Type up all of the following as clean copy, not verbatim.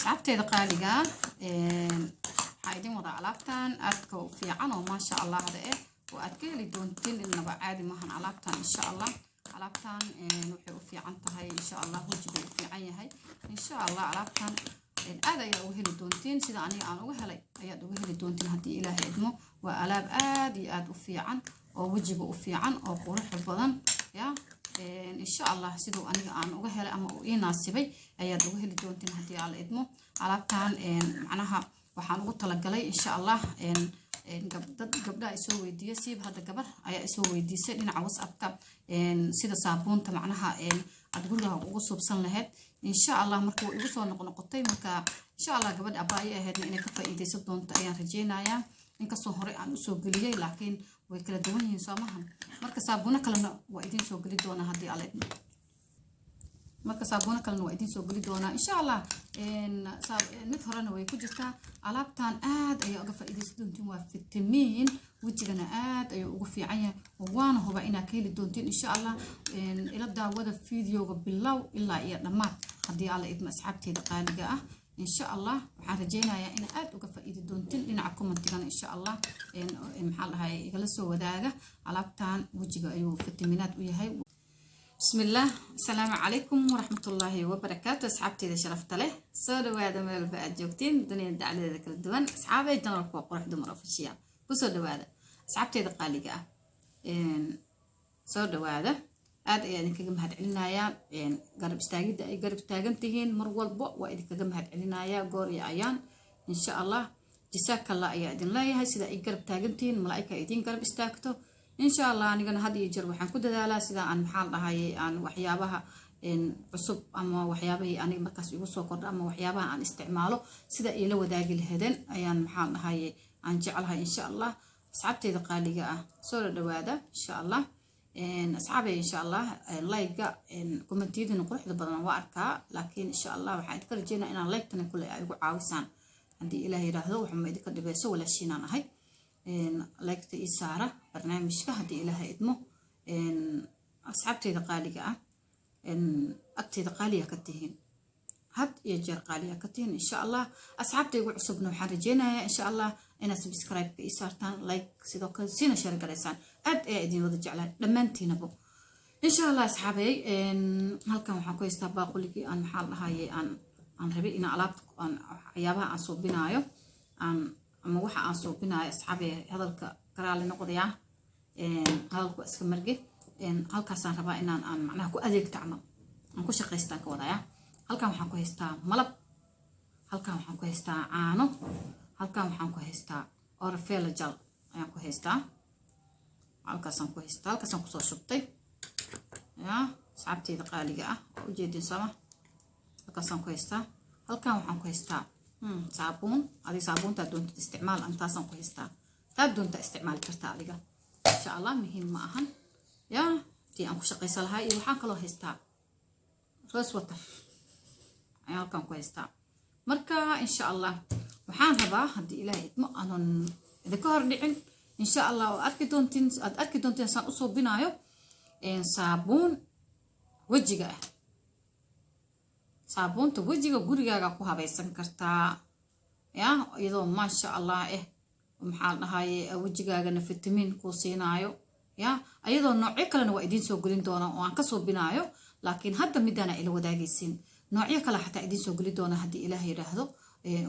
Asxaabteeda qaaliga, waxaa idin wadaa alaabtan aadka u fiican oo maasha Allahda oo aad ka heli doontiin. Inaba caadi maahan alaabtan. Insha Allah alaabtan waxay u fiican tahay, insha Allah, wejiga u fiican yahay. Insha Allah alaabtan aad ayaa uga heli doontiin. Sida aniga aan uga helay ayaad uga heli doontiin haddii Ilaahay idmo. Waa alaab aad iyo aad u fiican oo wejiga u fiican oo qurux badan. Ya, insha Allah siduu aniga aan uga helay ama uu ii naasibay ayaad uga heli doontiin haddii Alla idmo. Alaabtan macnaha waxaan ugu talagalay, insha Allah, dad gabdhaha isoo weydiiya. Siiba hadda gabar ayaa isoo weydiisay dhinaca WhatsAppka sida saabuunta macnaha aad guriga ugu suubsan lahayd. Insha Allah marka way igu soo noqnoqotay. Marka insha Allah gabadha abaayo ahaydna inay ka faa'iideysan doonto ayaan rajeynayaa, inkastoo hore aan usoo geliyey, laakiin way kala duwan yihiin, soomahan? Marka saabuuno kalena waa idiin soo geli doonaa haddii Alla idmo. Marka saabuuno kalena waa idiin soo geli doonaa, insha Allah. Mid horena way ku jirtaa. Alaabtan aad ayaa uga faa'iideysan doontiin. Waa fitamiin, wejigana aad ayuu ugu fiican yahay, waana huba inaad ka heli doontiin, insha Allah. Ila daawada videoga bilow ilaa iyo dhammaad haddii Alla idmo, asxaabteeda qaaliga ah. Insha Allah waxaan rajeynayaa in aad uga faa'iidi doontiin. Dhinaca commentigana, insha Allah, maxaa dhahay, igala soo wadaaga. Alaabtan wejiga ayuu fitaminaad u yahay. Bismillaah. Asalaamu calaykum waraxmatullaahi wabarakaatu. Asxaabteeda sharafta leh, soo dhawaada meel walba aad joogtiin dunida dacladeeda kala duwan. Asxaabay, channelku waa Qurux Dumar Official. Kusoo dhawaada, asxaabteeda qaaliga ah, soo dhawaada. Aad ayaa idinkaga mahad celinayaa garab istaagidda ay garab taagan tihiin mar walbo. Waa idinkaga mahad celinayaa goor iyo ayaan. Insha Allah jasaakallah ayaa idin leeyahay. Sida ay garab taagan tihiin, malaaika idin garab istaagto, insha Allah. Anigana had iyo jeer waxaan ku dadaalaa sida aan, maxaan dhahayay, aan waxyaabaha cusub ama waxyaabahii aniga markaas igu soo kordha ama waxyaabaha aan isticmaalo sida iila wadaagi lahadeen ayaan, maxaan dhahaye, aan jeclahay, insha Allah. Asxaabteyda qaaliga ah, soo la dhawaada, insha Allah. Asxaabay, insha Allah, like-ga, commentiyadiina quruxda badan waa arkaa, laakiin insha Allah waxaan idinka rajeynaa inaan like-tana kule ay igu caawisaan haddii Ilaah yiraahdo. Waxuma idinka dhibayso, walaashiinaan ahay. Like-ta ii saara barnaamijka haddii Ilaaha idmo. Asxaabteyda qaaliga ah, agteyda qaaliya ka tihiin, had iyo jeer qaaliya ka tihiin, insha Allah. Asxaabtaygu cusubna waxaan rajeynayaa, insha Allah, inaad subscribe-ka ii saartaan, like sidoo kale, siina share garaysaan. Aad ayaa idin wada jeclaa dhammaantiinabo, insha Allah. Asxaabey, halkan waxaan ku haystaa baaquligii aan, maxaa dhahaye, aan rabay inaan alaabta aan waxyaabaha aan suubinaayo aan ama waxa aan suubinaayo. Asxaabey, hadalka karaali noqdayaa, hadalku waa iska marge. Halkaasaan rabaa inaan aan macnaha ku adeegto camal aan ku shaqaystaan ka wadaya. Halkan waxaan ku haystaa malab, halkan waxaan ku haystaa caano, halkan waxaan ku haystaa Oriflame gel ayaan ku haystaa. Halkaasaan ku haystaa, halkaasaan kusoo shubtay. Ya, asxaabteyda qaaliga ah, waa ujeedin sama? Halkaasaan ku haystaa. Halkan waxaan ku haystaa saabuun. Adiga saabuuntaa doontid isticmaal, antaasaan ku haystaa. Taa doontaa isticmaali kartaa adiga, insha Allah, muhiim ma ahan. Ya, tii aan ku shaqaysan lahaa. Iyo waxaan kaloo haystaa rose water ayaan halkan ku haystaa. Marka insha Allah waxaan rabaa, haddii Ilaahay idmo, aanan idinka hor dhicin, insha Allah, oo arki doontiin, aad arki doontiin saan usoo binaayo saabuun wejiga ah. Saabuunta wejiga gurigaaga ku habaysan kartaa, ya, iyadoo maasha Allah maxaa dhahaye, wejigaagana fitamiin kuu siinaayo. Ya, ayadoo noocyo kalena waa idiin soo gelin doona oo aan kasoo binaayo, laakiin hadda midaana ila wadaagaysiin. Noocyo kale xataa idiin soo geli doona haddii Ilaah yidhaahdo,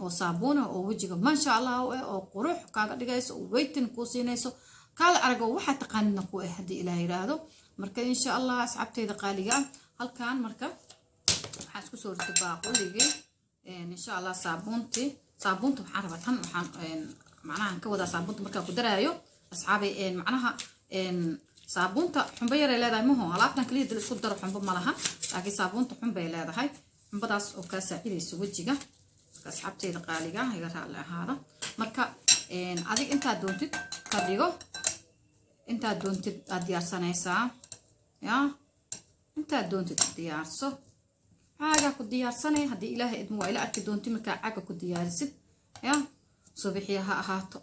oo saabuuna oo wejiga maasha Allah oo qurux kaaga dhigayso oo weytin kuu siinayso, kaala arago, waxaa taqaanidna ku haddii Ilaah yidhaahdo. Marka insha Allah, asxaabteyda qaaliga ah, halkan marka waxaan isku soo ritay baaquligii, insha Allah, saabuuntii. Saabuunta waxaan rabaa tan, waxaan macnaha ka wadaa saabuunta markaa ku daraayo, asxaabay, macnaha saabuunta xumbo yaray leedahay maho. Alaabtan kaliya dil isku daro xumbo ma laha, laakiin saabuunta xumbay leedahay, xumbadaas oo kaa saacidayso wejiga. Marka asxaabteyda qaaliga, iga raalli ahaada. Marka adig intaad doontid ka dhigo, intaad doontid aad diyaarsanaysaa. Ya, intaad doontid diyaarso, caagaa ku diyaarsanay haddii Ilaahay idmo. Waa ila arki doonti markaa caaga ku diyaarisid. Ya, subixiya ha ahaato,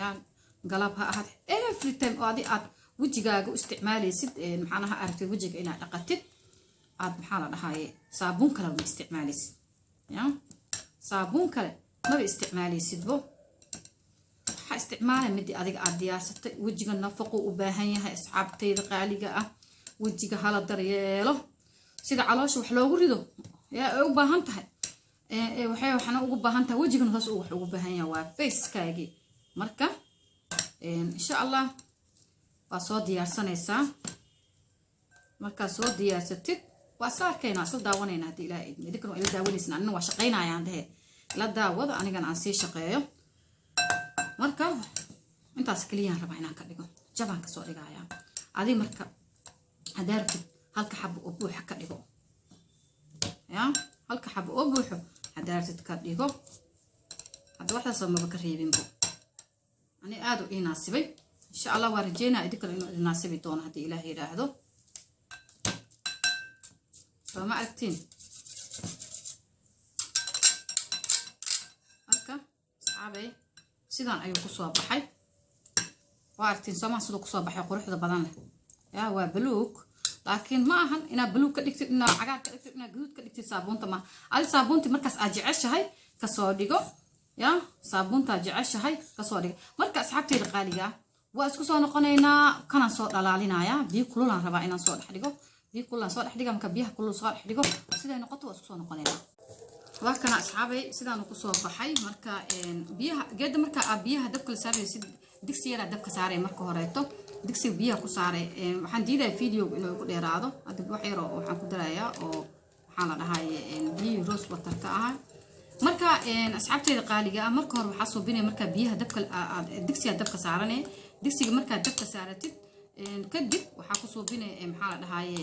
ya, galab ha ahaato, every time oo adi aad wejigaaga u isticmaalaysid, maxaanaha aragtid wejiga inaad dhaqatid, aad, maxaa la dhahaye, saabuun kaleba ma isticmaalaysid. Ya, Saabuun kale maba isticmaalaysidbo. Waxaa isticmaalay midii adiga aad diyaarsatay. Wejiga nafaqo u baahan yahay, asxaabtayda qaaliga ah. Wejiga hala daryeelo. Sida caloosha wax loogu rido yaa ay u baahan tahay, waxay waxna ugu baahan tahay wejigana, saas uu wax ugu baahan yahay. Waa facekaagii. Marka insha Allah waa soo diyaarsanaysaa. Markaa soo diyaarsatid, waa isla arkaynaa, isla daawanayna haddii Ilaah idmo. Idinkana waa ila daawanaysin, anina waa shaqaynayaan dhehe. Ila daawada, anigana aan sii shaqeeyo. Marka intaas keliyaan rabaa inaan ka dhigo, jabaan kasoo dhigayaa. Adi marka haddaa rabtid, halka xabo oo buuxa ka dhigo. Ya, halka xabo oo buuxo haddaa rabtid ka dhigo. Hadda waxdaasoo maba ka reebinbo. Ani aada u ii naasibay. Insha Allah waa rajeynaya idinkale inuu idin naasibi doono haddii Ilaah yidhaahdo. Soo ma aragtiin? Marka asxaabey, sidaan ayuu kusoo baxay. Waa aragtiin soomaa siduu kusoo baxay quruxda badan leh? Ya, waa baluug, laakiin ma ahan inaad baluug ka dhigtid, inaad cagaar ka dhigtid, inaad gaduud ka dhigtid saabuunta. Ma adi saabuuntii markaas aad jeceshahay kasoo dhigo. Ya, saabuuntaad jeceshahay kasoo dhigo. Marka asxaabteyda qaaliga ah, waa isku soo noqonaynaa. Kanaan soo dhalaalinayaa. Biyo kululaan rabaa inaan soo dhex dhigo. Biyo kululaan soo dhex dhiga. Marka biyaha kulul soo dhex dhigo, siday noqoto waa isku soo noqonaynaa. Waa kana, asxaabay, sidaanu kusoo baxay. Marka biyaha geeda, marka aad biyaha dabka la saaraysid, digsi yaraa dabka saaray. Marka horeeto digsiga biyaha ku saaray. Waxaan diidaya videoga inuu igu dheeraado. Hadda wax yar oo waxaan ku darayaa oo waxaa la dhahay biyihii rose waterka ahaa. Marka asxaabteyda qaaliga ah, marka hore waxaa suubinaya, markaa biyaha dabka aad digsiga dabka saaranaya. Digsiga markaad dabka saaratid kadib, waxaa ku suubinaya, maxaa la dhahaye,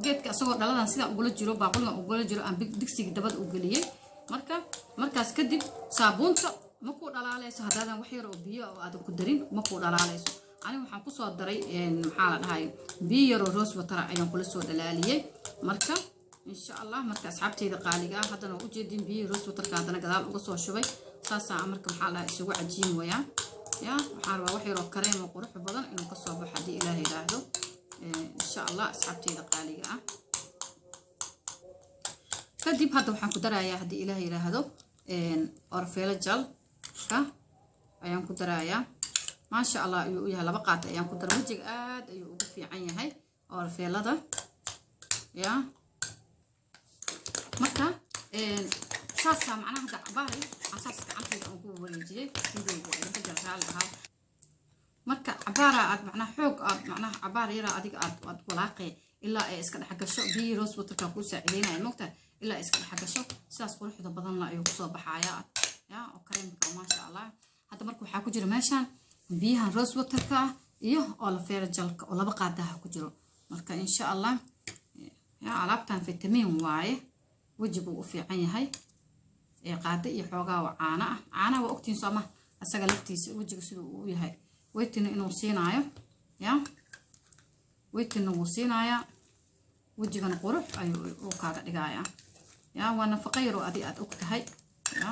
geedka isagoo dhaladan sidaan ugula jiro, baaquligan ugula jiro, aan digsiga dabada u geliyey. Marka markaas kadib saabuunta ma kuu dhalaaleyso haddaadan wax yar oo biyo oo aadan ku darin, ma kuu dhalaaleyso. Aniga waxaan kusoo daray, maxaa la dhahay, biyo yaroo rose water ayaan kula soo dhalaaliyey. Marka insha Allah, marka asxaabteyda qaaliga ah, haddana waa ujeedin biyihii rose waterka haddana gadaal uga soo shubay. Saasaa marka, maxaa la dhahay, isugu cajiin wayaa. Ya, waxaan rabaa wax yaroo kareem oo qurux badan inuu kasoo baxo haddii Ilaah yidhaahdo, insha Allah, asxaabteyda qaaliga ah. Kadib hadda waxaan ku darayaa, haddii Ilaah yidhaahdo, aloe vera gelka ayaan ku darayaa. Maasha Allah ayuu u yahay. 2 qaata ayaan ku dara. Wejiga aad ayuu ugu fiican yahay aloe verada. Ya, marka saasaa macnaha hadda cabaari saas gacantayda aan ku wareejiyey. Videoga waa idinka jara, raali ahaa. Marka cabaara aad macnaha xoog aad macnaha cabaar yaraa adiga aad walaaqee ilaa ay iska dhex gasho. Biyihii rose waterka kuu saacideynaya, mogtahay, ilaa ay iska dhex gasho. Sidaas quruxda badanla ayuu kusoo baxayaa, ya, oo kareemka, maasha Allah. Hadda marka waxaa ku jira meeshan biyahan rose waterka ah iyo aloe vera gelka oo 2 qaadaha ku jiro. Marka insha Allah, ya, alaabtan fitamiin waaye, wejigu u fiican yahay. Ee qaada iyo xoogaa oo caano ah. Caanaha waa ogtiin sooma? Asaga laftiisa wejiga siduu u yahay, weytina inuu siinaayo. Ya, weytina wuu siinayaa, wejigana qurux ayuu u kaaga dhigayaa. Ya, waa nafaqo yar oo adi aad og tahay. Ya,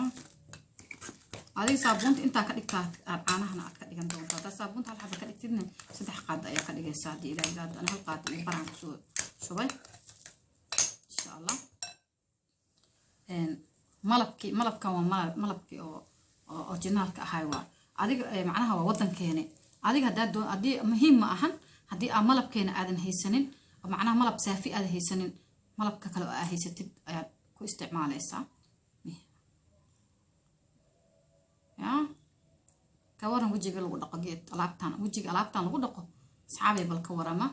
adiga saabuunta intaa ka dhigtaa aad caanahana aad ka dhigan doonto. Haddaa saabuunta hal xaba ka dhigtidna, 3 qaad ayaa ka dhigaysaa haddii Ilaah yiraahdo. Ana hal qaad iyo baraan kusoo shubay, insha Allah. Malabkii, malabkan waa malab, malabkii oo originaalka ahay. Waa adiga, macnaha waa wadankeeni. Adiga haddaa doon, haddii muhiim ma ahan, haddii aa malabkeena aadan haysanin, macnaha malab saafi aadan haysanin, malabka kale oo aa haysatid ayaad ku isticmaalaysaa. Ya, ka waran wejiga lagu dhaqo geed alaabtan? Wejiga alaabtan lagu dhaqo, asxaabay, bal ka warama.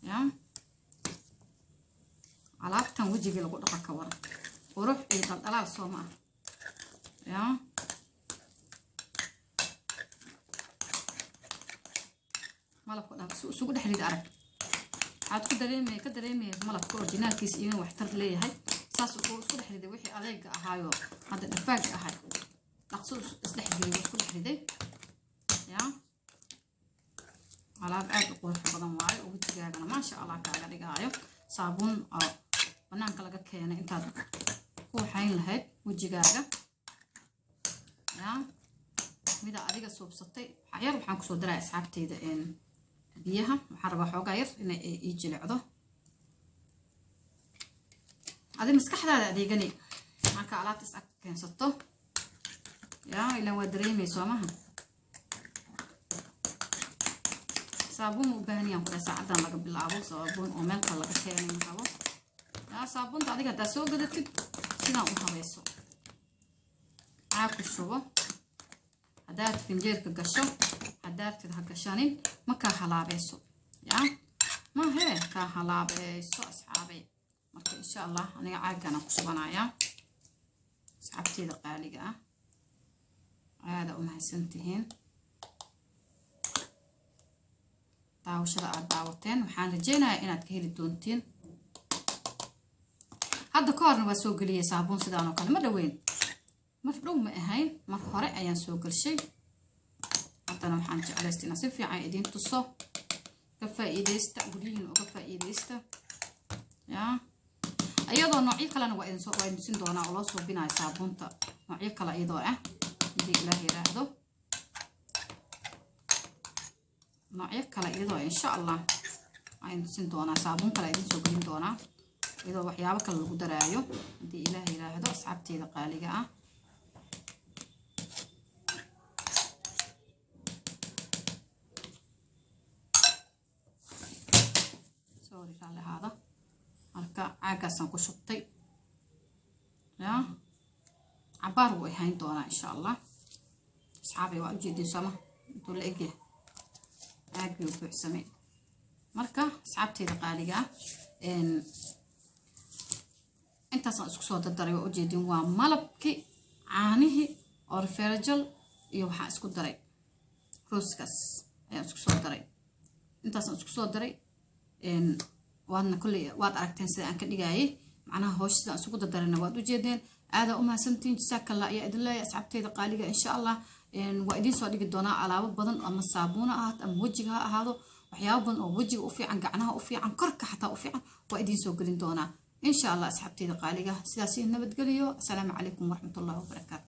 Ya, alaabtan wejiga lagu dhaqo, ka waran? Qurux iyo dhaldhalaal, soo ma ah? Ya, malabka dhan isugu dhex rid. Arag, waxaad ku dareemaya, ka dareemaya malabka originaalkiisa iyo inuu waxtar leeyahay. Saas uu isku dhex riday wixii adeega ahaayo hadda dhafaaga ahay, dhaqso isdhex geliyay, isku dhex riday. Ya, alaab aad u qurux badan waayo oo wejigaagana maasha Allah kaaga dhigaayo. Saabuun oo banaanka laga keenay intaad ku waxayn lahayd wejigaaga, ya, mida adiga suubsatay. Yar waxaan kusoo daraya, asxaabteyda, biyaha. Waxaan rabaa xoogaa yar inay ii jilicdo. Adi maskaxdaada adeegani. Marka alaabta is ag keensato, yaa ilaan waa dareemay, soomaha? Saabuun u baahan yaan kudhahay saacadan laga bilaabo, saabuun oo meel kale laga keenay ma rabo. Yaa, saabuunta adiga haddaa soo gadatid, sidaan u habayso, caag ku shubo. Haddaad finjeerka gasho, haddaartid ha gashanin, ma kaa halaabeyso. Yaa, mahee kaa halaabeyso, asxaabay. Marka insha Allah aniga caagganaan ku shubanayaa. Asxaabteyda qaaliga ah, aada u mahadsantihiin daawashada aada daawateen. Waxaan rajeynayaa inaad ka heli doontiin. Hadda ka horna waa soo geliyay saabuun sidaan oo kale, ma dhaweyn, mar dhow ma ahayn, mar hore ayaan soo gelshay. Haddana waxaan jeclaystay inaan si fiican idiin tuso. Ka faa'iideysta, guryihiin uga faa'iideysta. Yaa, iyadoo noocyo kalena waa idin waa idin tusin doonaa oo loo suubinayo saabuunta noocyo kale iyadoo ah, hadii Ilaah yiraahdo. Noocyo kale iyadoo insha Allah waa idin tusin doonaa, saabuun kale idin soo gelin doonaa iyadoo waxyaabo kale lagu daraayo, hadii Ilaah yiraahdo, asxaabteeda qaaliga ah. Sorry, raalli ahaada. Marka caagaasaan ku shubtay. Yaa, cabaar wuu ahayn doonaa insha Allah. Asxaabay, waa ujeedin sooma intuu la egyahay? Caagii uu buuxsamay. Marka asxaabteeda qaaliga ah, intaasaan isku soo dardaray, waa ujeedin. Waa malabkii, caanihii, orferajal iyo waxaan isku daray rooskaas ayaan isku soo daray. Intaasaan isku soo daray. Waadna kolley waad aragteen sida aan ka dhigayay, macnaha hoosh sidaan isugu dardarayna waad ujeedeen. Aadaa u mahadsantihiin, jasaakalla ayaa idin leeyahay, asxaabteyda qaaliga. Insha Allah waa idiin soo dhigi doonaa alaabo badan, ama saabuuna ahaato ama wejiga ha ahaado. Waxyaabo badan oo wejiga u fiican, gacnaha u fiican, korka xataa u fiican waa idiin soo gelin doonaa insha Allah, asxaabteyda qaaliga. Sidaas nabadgeliyo. Asalaamu calaykum waraxmatullahi wabarakaatu.